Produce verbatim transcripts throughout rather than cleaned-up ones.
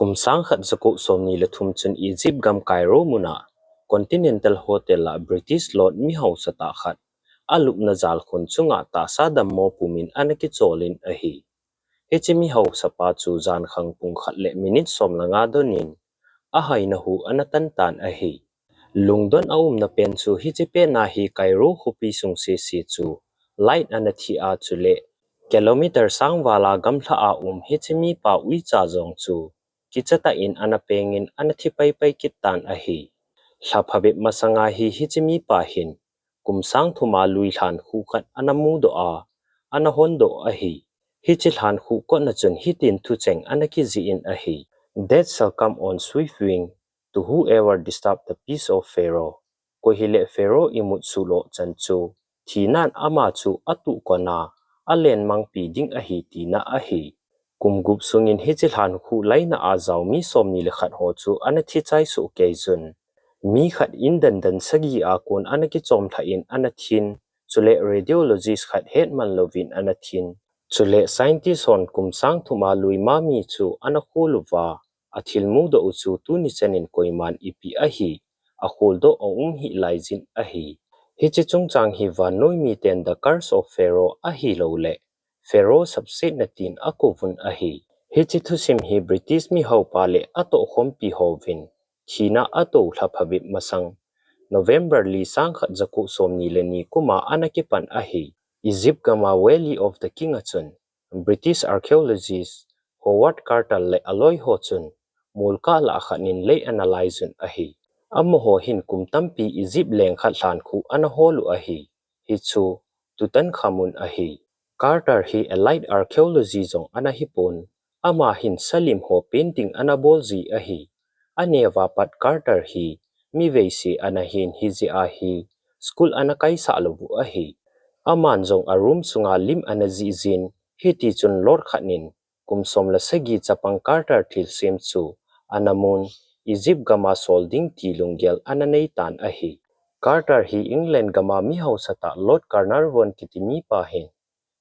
Kum sang khat za ko som ni le thum chun Egypt gam Cairo muna Continental Hotel a British Lord mi hausa tah khat alupna jalkhun chunga tahsa dammo pumin ana kicholin ahi. Hiche mi hausa pa chu jankhang pung khat le minute som le nga donin ahaina hu ana tan tan ahi. Lungdon a umna pen chu hiche pena hi Cairo khopi sung sese chu light ana thi a chule kilometer sang vala gamlha a um hiche mipa uicha jong chu kicha tah in ana pengin ana thi pai pai kit tan ahi. Lha phabep masanga hi hiche mipa hin kum sang thuma lui lhan khu khat ana mudoh a, ana hondoh ahi. Hiche lhan khu kotna chun hitin thucheng ana kijih in ahi. Death shall come on swift wing to whoever disturb the peace of Pharaoh. Koi hile Pharaoh imut suhloh chan chu thinan ama chu atuh kona alen mangpi ding ahi tina ahi. Kum gup sungin hiche lhan khu laina a jao mi som ni le khat ho chu ana thi chai soh kei jun. Mi khat in dandan sagi a kon ana kichom lha in ana thin, chule radiologist khat hetman louvin ana thin. Chule scientist hon kum sang thuma lui mami chu ana khol uva, athil mudoh u chu tuni chanin koiman ipi ahi, akholdoh a um hih laijin ahi. Hiche chungchang hi vannoi miten The Curse of Pharaoh ahilou le Pharaoh sapsetna tin akouvun ahi. Hiche thusim hi British mi haupa le atohkhompi hovin thina atou lha phabep masang November li sang khat za ko som ni le ni kuma ana kipan ahi. Egypt gama Valley of the King a chun British archaeologist Howard Carter le aloi ho chun molkah lah khat in lei ana laijun ahi. Amaho hin kum tampi Egypt leng khat lhan khu ana hol u ahi. Hichu Tutankhamun ahi. Carter hi allied archaeology jong ana hipon, ama hin salim ho painting ana bol ji ahi. Aneo a pat Carter hi mi veise ana hin hijeh a hi school ana kaisah lou u ahi. Aman jong a room sunga lim ana jih jin, hiti chun Lord khat in kum som le sagi chapang Carter thilsem chu ana mun, Egypt gama sol ding ti lunggel ana nei tan ahi. Carter hi England gama mi hausa tah Lord Carnarvon kiti mipa hin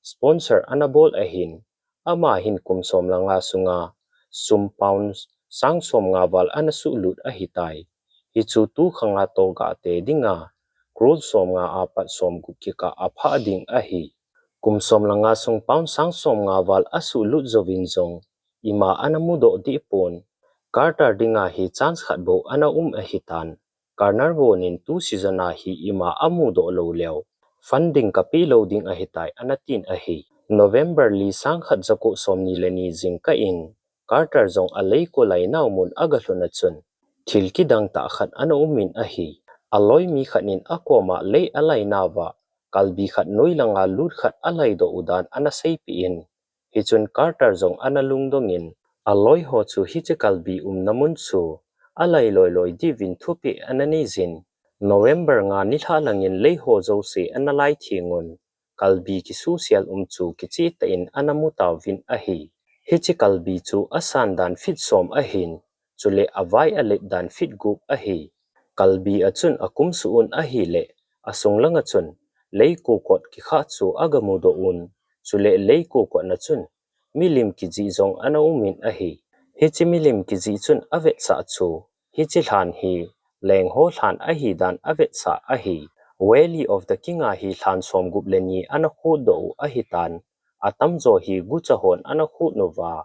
sponsor ana bol ahin, ama hin kum som le nga sunga sum pounds sang som nga val ana suhlut ahitai. Hichu tukhanga toh gah te dinga crore som nga apat som gup kikah a phah ding ahi. Kum som le nga sung pound sang som nga val asuhlut jouvin jong ima ana mudoh deh pon. Carter dinga hi chance khat bou ana um ahitan. Carnarvon in tu season a hi ima amudoh lou leu funding kapeh lou ding ahitai ana tin ahi. November li sang khat za ko som ni le ni jingkah in Carter jong alei ko lainau mun agalhun a chun thil kidang tah khat ana umin ahi. Aloi mi khat in akoma lei alainauva kalbi khat noi langa lut khat alaidoh u dan ana seipeh in, hichun Carter jong ana lungdongin aloi ho chu hiche kalbi umna mun chu alai loiloi diuvin thupeh ana neijin. November nga nilhah langin lei ho jouse ana laitheng un, kalbi kisusial um chu kichehtah in ana mutauvin ahi. Hiche kalbi chu asan dan feet som ahin, chule avai alet dan feet gup ahi. Kalbi a chun akum suh un ahile, asung langa chun leiko kot kikhah chu agamudoh un, chule leiko kotna chun milim kijih jong ana umin ahi. Hiche milim kijih chun avetsah chu hiche lhan hi lengho lhan ahidan avetsah ahi. Valley of the King a hi lhan som gup le ni ana khutdoh u ahitan, atamjo hi gucha hon ana khut uva,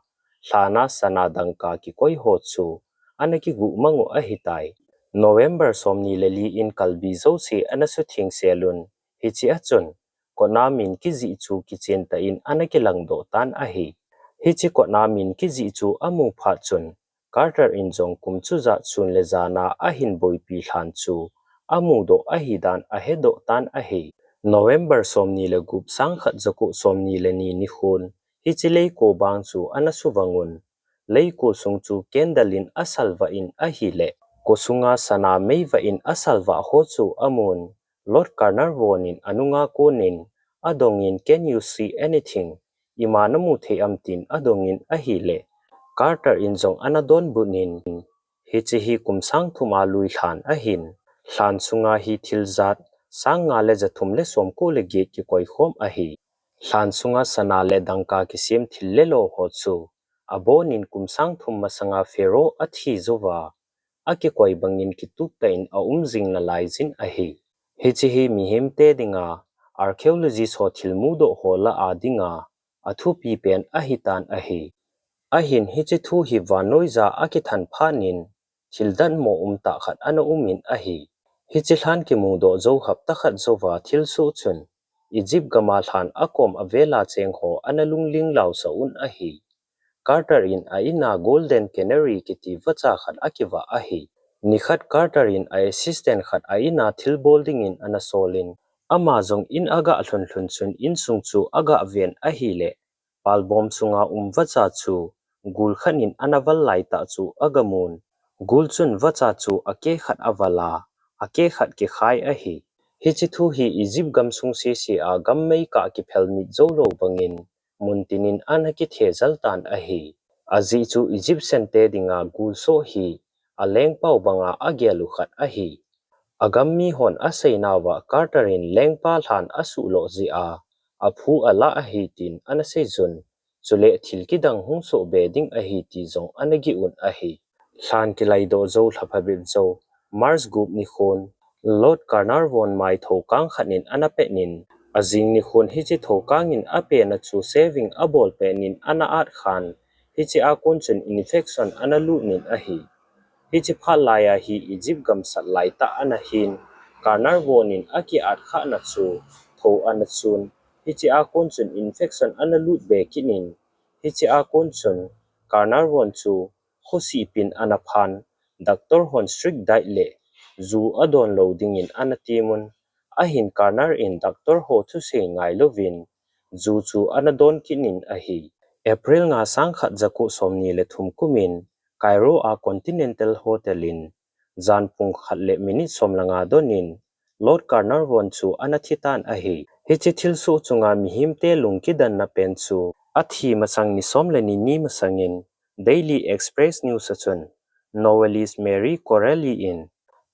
lhana sana dangka kikoi ho chu ana kiguh mang u ahitai. November som ni le li in kalbi jouse ana sutheng sel un, hiche a chun kotna min kijih chu kichen tah in ana kilangdoh tan ahi. Hiche kotna min kijih chu amu phat chun Carter in jong kum chujat sun le jana ahin boipi lhan chu amudoh ahidan ahedoh tan ahi. November som ni le gup sang khat za ko som ni le ni nikhon hiche leiko bang chu ana suvang un, leiko sung chu candle in asalvah in ahile, ko sunga sana meivah in asalvah ho chu amun, Lord Carnarvon in anunga konin adongin, "Can you see anything? Ima namu thei am?" tin adongin ahile, Carter in jong ana donbut in, "Hiche hi kum sang thuma lui lhan ahin, lhan sunga hi thil jat sang nga le ja thum le som ko le get kikoi khom ahi. Lhan sunga sana le dangka kisem thil le lo ho chu abonin kum sang thum masanga Pharaoh athi jouva, akikoi bangin kitup tah in aum jing nalai jin ahi. Hiche hi mihemte dinga archaeologist ho thil mudoh ho lah a dinga athupi pen ahitan ahi. Ahin hiche thu hi vannoija akithan phatnin thil datmo umtah khat ana umin ahi. Hiche lhan kimudoh jou hapta khat jouva thilsoh chun Egypt gama lhan akom avela cheng ho ana lungling lausah un ahi. Carter in a in'a Golden Canary kiti vacha khat akivah ahi. Nikhat Carter in a assistant khat a in'a thilbol dingin ana solin, ama jong in agah lhunlhun chun insung chu agah ven ahileh, palbom sunga um vacha chu gul khat in ana val laitah chu agamun. Gul chun vacha chu akeh khat aval a, akeh khat kikhai ahi. Hiche thu hi Egypt gamsung sese a gam meikah kiphelmit joulou bangin, muntin in ana kithejal tan ahi. Ajeh chu Egyptian te dinga gul soh hi alengpau banga agel u khat ahi. Agam mihon aseinauva Carter in lengpa lhan asuhloh jeh a, aphu alah ahi tin ana seijun, chuleh thil kidang hung sohbe ding ahi ti jong ana gih un ahi. Lhan kilaidoh jou lha phabep jou, March gup nikhon, Lord Carnarvon mai thoukang khat in ana petnin, ajing nikhon hiche thoukang in apena chu shaving abol petnin ana atkhan, hiche a kon chun infection ana lutnin ahi. Hiche phat laiya hi Egypt gam sat laitah ana hin, Carnarvon in akiatkhahna chu thou ana chun, hiche a kon chun infection ana lutbe kitnin, hiche a kon chun Carnarvon chu khosihpin ana phan, doctor hon strict diet leh ju adon lou dingin ana timun, ahin Carnar in doctor ho thusei ngailouvin ju chu ana don kitnin ahi. April nga sangkhat jako somni le thum kumin Cairo a Continental Hotel in jan pung khat le minute som le nga donin Lord Carnarvon chu ana thitan ahi. Hiche thilsoh chunga mihemte lungkidanna pen chu athi masang ni som le ni ni masangin Daily Express News a chun novelist Mary Corelli in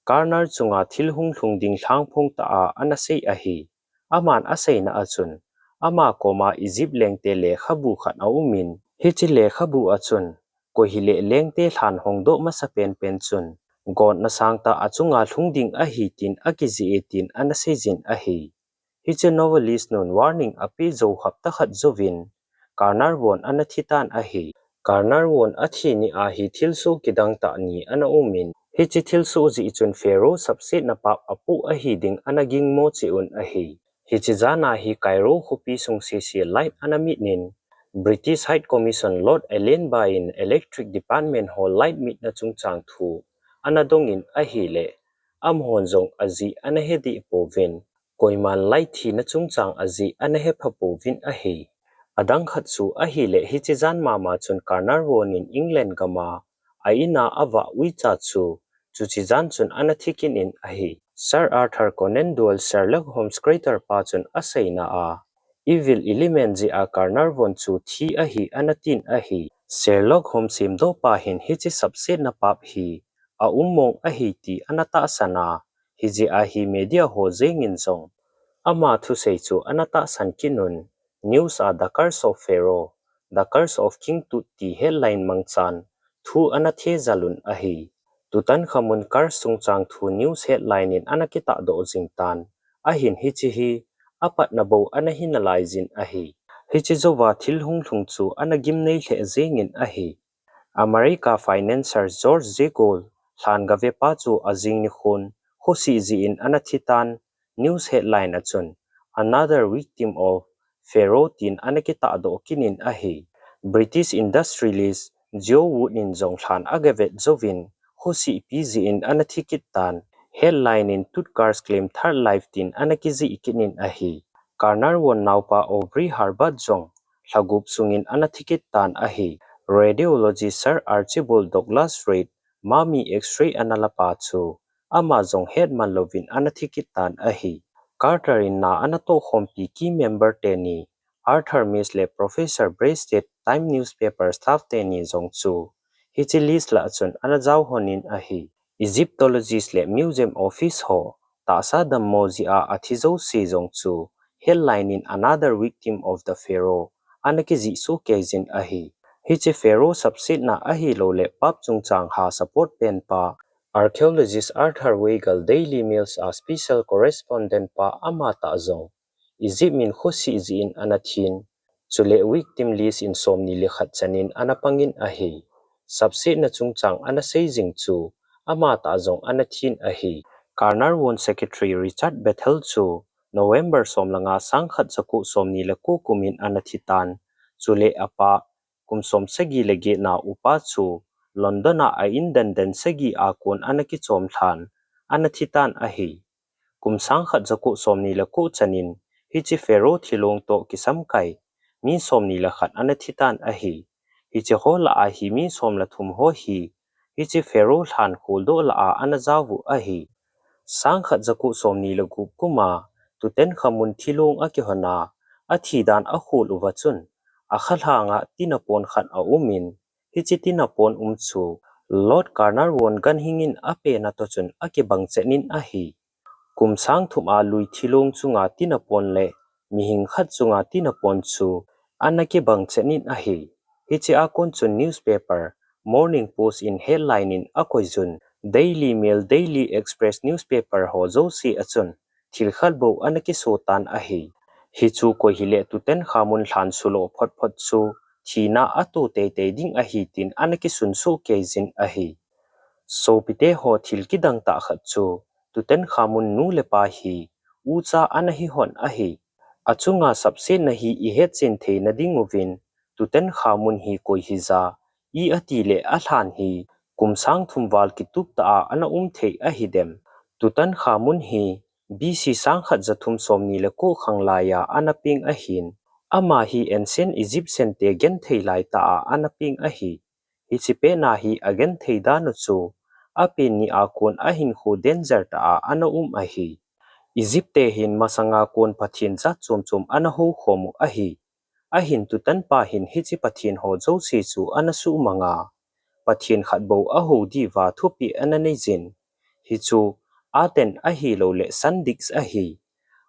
Carnar chunga thil hunglhung ding lhangphong tah a ana sei ahi. Aman aseina a chun, ama koma Egypt lengte lekhabu khat aumin, hiche lekhabu a chun, koi hileh lengte lhan hongdoh masa penpen chun, gotna sangtah achunga lhung ding ahi tin akijih e tin ana seijin ahi. Hiche novelist nun warning apeh jou hapta khat jouvin, Carnarvon ana thitan ahi. Carnarvon athi ni a hi thilsoh kidang tah ni ana umin, hiche thilsoh jeh chun Pharaoh sapsetna pap apoh ahi ding ana gingmo cheh un ahi. Hiche jana hi Cairo khopi sung sese light ana mitnin, British High Commission Lord Allenby in Electric Department ho light mitna chungchang thu ana dongin ahileh, amahon jong ajeh ana hedeh pouvin, koiman light thina chungchang ajeh ana hepha pouvin ahi. Adang khat chu ahileh hiche jan mama chun Carnarvon in England gama a in'a avah uicha chu, chuche jan chun ana thikitnin ahi. Sir Arthur Conan Doyle Sherlock Holmes character pa chun aseina a, evil element jeh a Carnarvon chu thi ahi ana tin ahi. Sherlock Holmes semdohpa hin hiche sapsetna pap hi aum mong ahi ti ana tahsan a, hijeh a hi media ho jengin jong ama thusei chu ana tahsan kitnun, news a The Curse of Pharaoh, The Curse of King Tut ti headline mangchan thu ana thejal un ahi. Tutankhamun curse chungchang thu news headline in ana kitahdoh jingtan, ahin hiche hi apatna bou ana hi nalaijin ahi. Hiche jouva thil hunglhung chu ana gimnei lheh jengin ahi. America financier George Zegol lhan gavepa chu ajing nikhon khosih jeh in ana thitan, news headline a chun Another Victim of Pharaoh tin ana kitahdoh kitnin ahi. British industrialist Joe Wood in jong lhan agavet jouvin khosihpi jeh in ana thikit tan, headline in Tut Curse Claim Third Life tin ana kijih kitnin ahi. Carnarvon naopa Aubrey Hubbard jong lhagup sungin ana thikit tan ahi. Radiologist Sir Archibald Douglas Reid mummy X-ray ana lapa chu ama jong hetman louvin ana thikit tan ahi. Carter in na ana tohkhompi key member teni, Arthur Mills le Professor Breasted, Time newspaper staff teni jong chu hiche list lah a chun ana jaohonin ahi. Egyptologist le museum office ho tahsa dammo jeh a athi jouse jong chu headline in Another Victim of the Pharaoh ana kijih sohkei jin ahi. Hiche Pharaoh sapsetna ahilouleh pap chungchang ha support penpa, archaeologist Arthur Weigall, Daily Mail a special correspondent pa amatah jong Egypt min khosih jeh in ana thin, chule victim list in somni le khat chanin ana pangin ahi. Sapsetna chungchang ana sei jing chu amatah jong ana thin ahi. Carnarvon Secretary Richard Bethell chu November som le nga, sangkhat jako somni le ko kumin ana thitan, chule apa kum som sagi le get na upa chu London a a in denden sagi a kon ana kichom lhan, ana thitan ahi. Kum sangkhat jako somni le ko chanin hiche Pharaoh thilong toh kisamkai mi somni le khat ana thitan ahi. Hiche ho lah a hi mi som le thum ho hi hiche Pharaoh lhan kholdoh lah a ana jao u ahi. Sangkhat jako somni le gup kuma Tutankhamun thilong akihon a, athi dan akhol uva chun, akha lhanga tina pon khat aumin, hiche tina pon um chu Lord Carnarvon ganhing in apena toh chun akibang chet in ahi. Kum sang thum a lui thilong chunga tina pon le mihing khat chunga tina pon chu ana kibang chet in ahi. Hiche a kon chun newspaper Morning Post in headline in akoi jun, Daily Mail, Daily Express newspaper ho jouse a chun thil khat bou ana kiso tan ahi. Hichu koi hileh Tutankhamun lhan sulo phot phot chu thina ato teitei ding ahi tin ana kisunso kei jin ahi. Sopite ho, thil kidang tah khat chu Tutankhamun nu le pa hi ucha ana hi hon ahi. Achunga sapsetna hi ihet chen theina ding uvin Tutankhamun hi koi hija, i ati le alhan hi kum sang thum val kitup tah a ana um thei ahi dem? Tutankhamun hi B C sangkhat jathum somni le ko khang laiya ana peng ahin, ama hi ancient Egyptian te genthei lai tah a ana peng ahi. Hiche pena hi agenthei dan u chu apen ni a kon ahinkho danger tah a ana um ahi. Egypt te hin masanga kon pathen jat chom chom ana houkhom u ahi. Ahin Tutan pa hin hiche pathen ho jouse chu ana suhmang a, pathen khat bou ahou diuva thupeh ana nei jin. Hichu Aten ahilouleh Sun Disk ahi.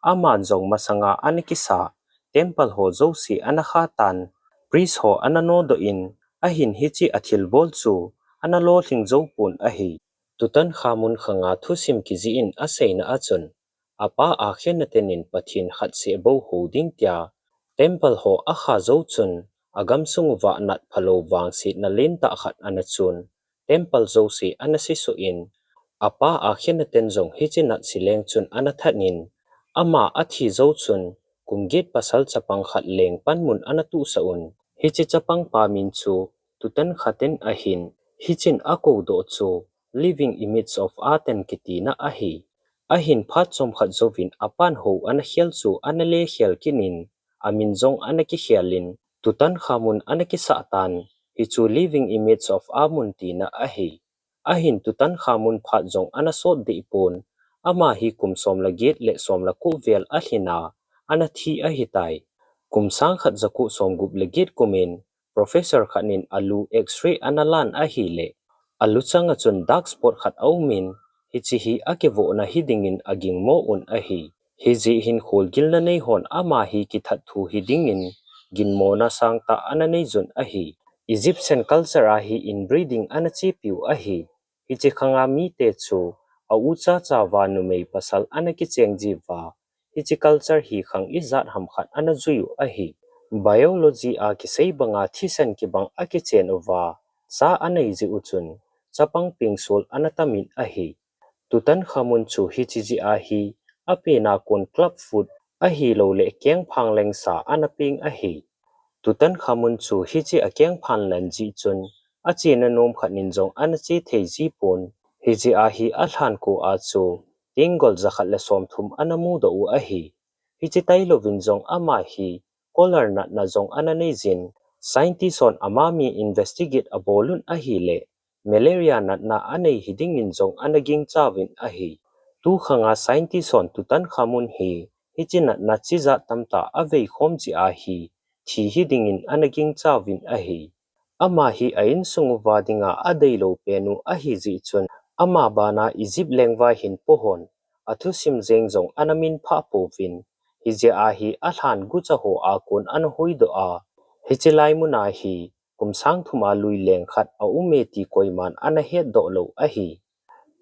Aman jong masanga ana kisa temple ho jouse ana khatan, priest ho ana nodoh in, ahin hiche athilbol chu ana lolhing jou pon ahi. Tutankhamun khanga thusim kijih in aseina a chun, apa Akhenaten in pathen khat seh bou hou ding tia temple ho akha jou chun, agamsung uva nat phalou vangsetna lentah khat ana chun, temple jouse ana sesoh in, apa Akhenaten jong hiche nat se leng chun ana that in, ama athi jou chun kum get pasal chapang khat leng panmun ana tuhsah un, hiche chapang pa min chu Tutankhaten ahin, hichen akou doh chu Living Image of Aten kitina ahi. Ahin phat chomkhat jouvin apan hou ana khel chu ana lekhel kit in, amin jong ana kikhel in, Tutankhamun ana kisah tan, hichu Living Image of Amun tina ahi. Ahin Tutankhamun phat jong ana sot deh pon, ama hi kum som le get le som le ko vel alhin a, ana thi ahitai. Kum sangkhat jako somgup le get kumin, professor khat in alu X-ray ana lan ahileh, alu changa chun dark spot khat aumin, hiche hi akivohna hiding in agingmo un ahi. Hijeh hin kholgilna nei hon ama hi kithat thu hiding in ginmona sangtah ana nei jun ahi. Egyptian culture a hi inbreeding ana chepiu ahi. Hiche khanga mite chu a ucha chauva numei pasal ana kicheng jiuva, hiche culture hi khang ijat ham khat ana jui u ahi. Biology a kisei banga thisan kibang akichen uva, cha anei jeh u chun, chapang pengsol ana tamin ahi. Tutankhamun chu hiche jeh a hi, apena kon club foot ahilouleh kengphang lengsa ana peng ahi. Tutankhamun chu hiche akengphang len jeh chun, achena nom khat in jong ana che thei jipon, hijeh a hi alhan ko a chu, tenggol jakhat le somthum ana mudoh u ahi. Hiche tailouvin jong ama hi, collar natna jong ana nei jin, scientist hon ama mi investigate abol un ahileh, malaria natna anei hiding in jong ana gingcha uvin ahi. Tukhanga scientist hon Tutankhamun hi, hiche natna chijat tamtah aveikhom jeh a hi, thi hiding in ana gingcha uvin ahi. Ama hi a insung uva dinga adeilou pen u ahi jeh chun, ama bana Egypt lengvai hin pohon, athusim jeng jong ana minphah pouvin, hijeh a hi alhan gucha ho a kon ana huhdoh a, hiche lai mun a hi, kum sang thum a lui leng khat a um e ti koiman ana hetdoh lou ahi.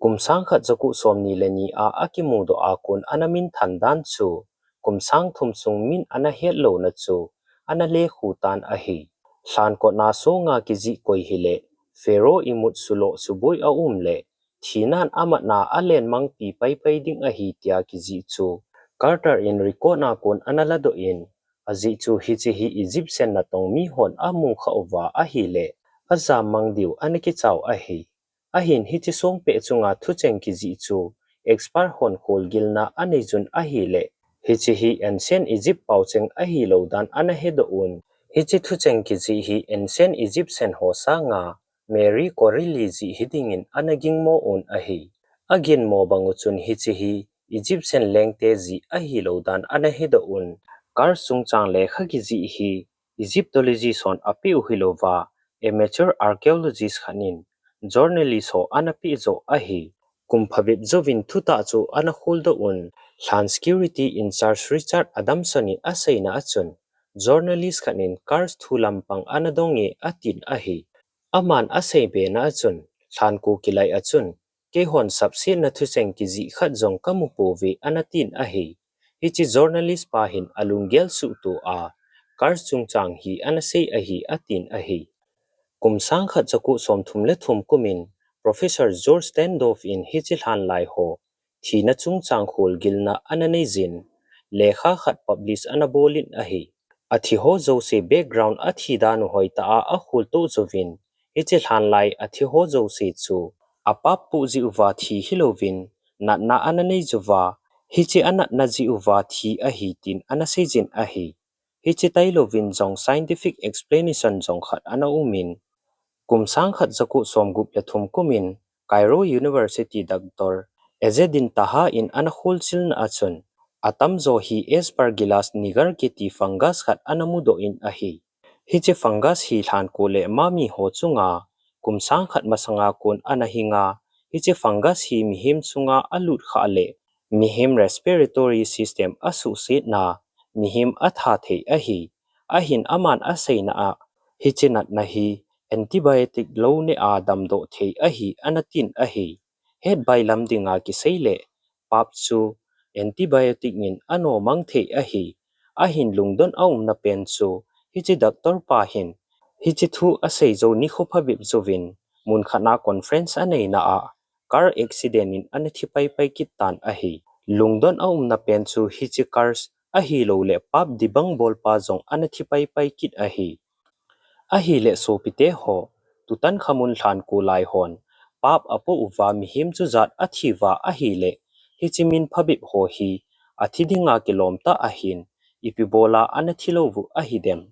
Kum sang khat za ku som ni le ni a akimudoh a kon ana minthan dan chu kum sang thum sung min ana hetlouna chu ana lekhu tan ahi. Lhankot na songa kijih koi hileh, Pharaoh imut suloh suboi a um le, thinan amatna a lenmangpi paipai ding ahi tia kijih chu Carter in record na kon ana ladoh in, ajeh chu hiche hi Egyptian natong mihon amu khah uva ahileh, ajam mang diu ana kichau ahi. Ahin hiche songpeh chunga thucheng kijih chu expert hon kholgilna anei jun ahileh, hiche hi Ancient Egypt paocheng ahilou dan ana hedoh un. Hiche thucheng kijih hi Ancient Egyptian ho sanga Marie Curie jih hidingin ana gingmo un ahi. Aginmo bang u chun hiche hi Egyptian lengte jih ahilou dan ana hedoh un. Curse chungchang lekha kijih hi Egyptologist hon apeh u hilouva, amateur archaeologist khat in journalist ho ana peh joh ahi. Kum phabep jouvin thutah chu ana kholdoh un, lhan security in charge Richard Adamson in aseina a chun, journalist khat in curse thu lampang ana dong e atin ahi. Aman asei bena a chun, lhanko kilai a chun, keihon sapsetna thucheng kijih khat jong kamu pouve ana tin ahi. Hiche journalist pa hin alunggel suhtoh a, curse chungchang hi ana sei ahi atin ahi. Kum sang khat za ku som thum le thum kumin Professor George Standoff in hiche lhanlai ho thina chungchang kholgilna ana nei jin, lekha khat publish ana bol in ahi. Athi ho jouse background athi dan u hoitah a akholtoh jouvin, hiche lhanlai athi ho jouse chu apap pu jeh uva thi hilouvin, natna ana nei jouva, hiche anatna jeh uva thi ahi tin ana sei jin ahi. Hiche tailouvin jong scientific explanation jong khat ana umin, kum sang khat za ku som gup le thum kumin Cairo University Doctor Ezzeddin Taha in ana kholchilna a chun, atamjo hi Aspergillus niger kiti fungus khat ana mudoh in ahi. Hiche fungus hi lhanko le mummy ho chunga kum sang khat masanga kon ana hinga, hiche fungus hi mihem chunga alut khah le mihem respiratory system asuhsetna, mihem atha thei ahi. Ahin aman aseina a, hiche natna hi antibiotic lou neh a damdoh thei ahi ana tin ahi. Hetbai lam dinga kisei leh, pap chu antibiotic in anomang thei ahi. Ahin lungdon aumna pen chu, hiche doctor pa hin hiche thu asei jou nikho phabep jouvin, mun khat na conference aneina a, car accident in ana thi paipai kit tan ahi. Lungdon aumna pen chu hiche curse ahilou le pap debunk bolpa jong ana thi paipai kit ahi. Ahile sopite ho, Tutankhamun lhanko lai hon pap apoh uva mihem chujat athi uva ahile, hiche min phabep ho hi athi dinga kilom tah ahin, ipi bola ana thi lou u ahidem?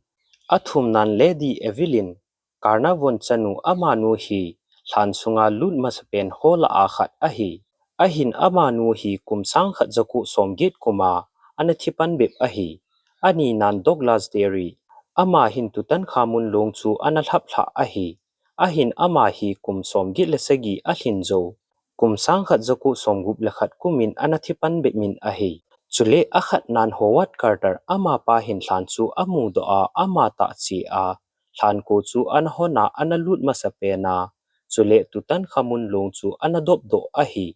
Athumnan Lady Evelyn, Carnarvon chanu amanu hi lhan sunga lut masapen ho lah a khat ahi. Ahin amanu hi kum sang khat za ku som get kuma ana thi pan bep ahi. Aninan Douglas Derry, ama hin Tutankhamun long chu ana lhap lhah ahi. Ahin ama hi kum som get le sagi alhin jou, kum sang khat za ku som gup le khat kumin ana thi pan bep min ahi. Chule akhatnan Howard Carter, amapa hin lhan chu amudoh a, ama tah che a, lhanko chu ana hon a, ana lut masapen a, chule Tutankhamun long chu ana dopdoh ahi.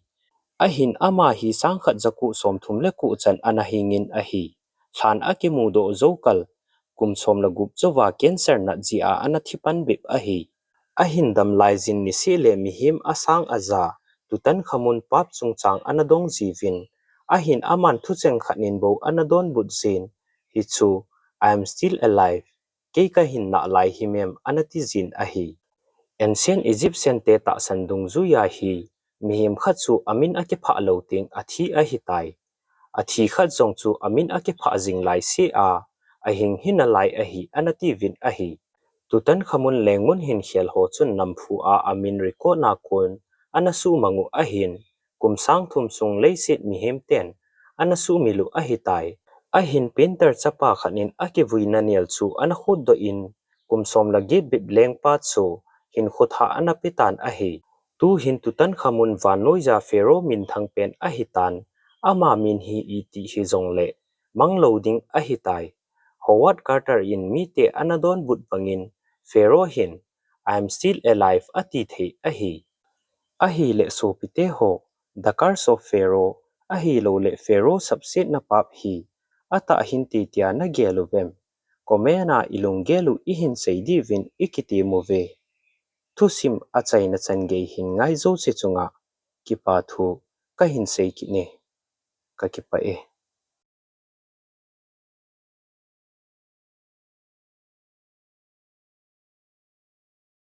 Ahin ama hi sang khat za ku som thum le ku chan ana hingin ahi. Lhan akimudoh jou kal, kum som le gup jouva cancer nat jeh a ana thi pan bep ahi. Ahin dam lai jin niseh le mihem asang aja, Tutankhamun pap chungchang ana dong jiuvin, ahin aman thucheng khat nin bou ana donbut jin, hichu, "I am still alive. Kei kahin nalai himem," ana ti jin ahi. Ancient Egyptian te tahsan dungjuia hi, mihem khat chu amin akiphah lou teng athi ahitai. Athi khat jong chu amin akiphah jing laise a, ahing hinalai ahi, ana tiuvin ahi. Tutankhamun lengmun hin khel ho chun namphu a amin record na kon ana sumang u ahin, kum sang thum sung leiset mihem ten ana sumil u ahitai. Ahin painter chapa khat nin akivuina nel chu ana khutdoh in, kum som le get bep lengpa chu hinkho thah ana petan ahi. Tuhin Tutankhamun vannoija Pharaoh minthang pen ahitan, ama min hi iti hijongle manglou ding ahitai. Howard Carter in mite ana donbut bangin, Pharaoh hin, "I am still alive," ati thei ahi. Ahileh sopite ho, The Curse of Pharaoh, ahilouleh Pharaoh sapsetna pap hi, atah hinte tia nagel uvem? Comment a ilunggel u ihin sei diuvin ikitem uve. Thusim achaina chan gei hin ngai jouse chunga kipa thu kahin sei kit e. Kakipah e.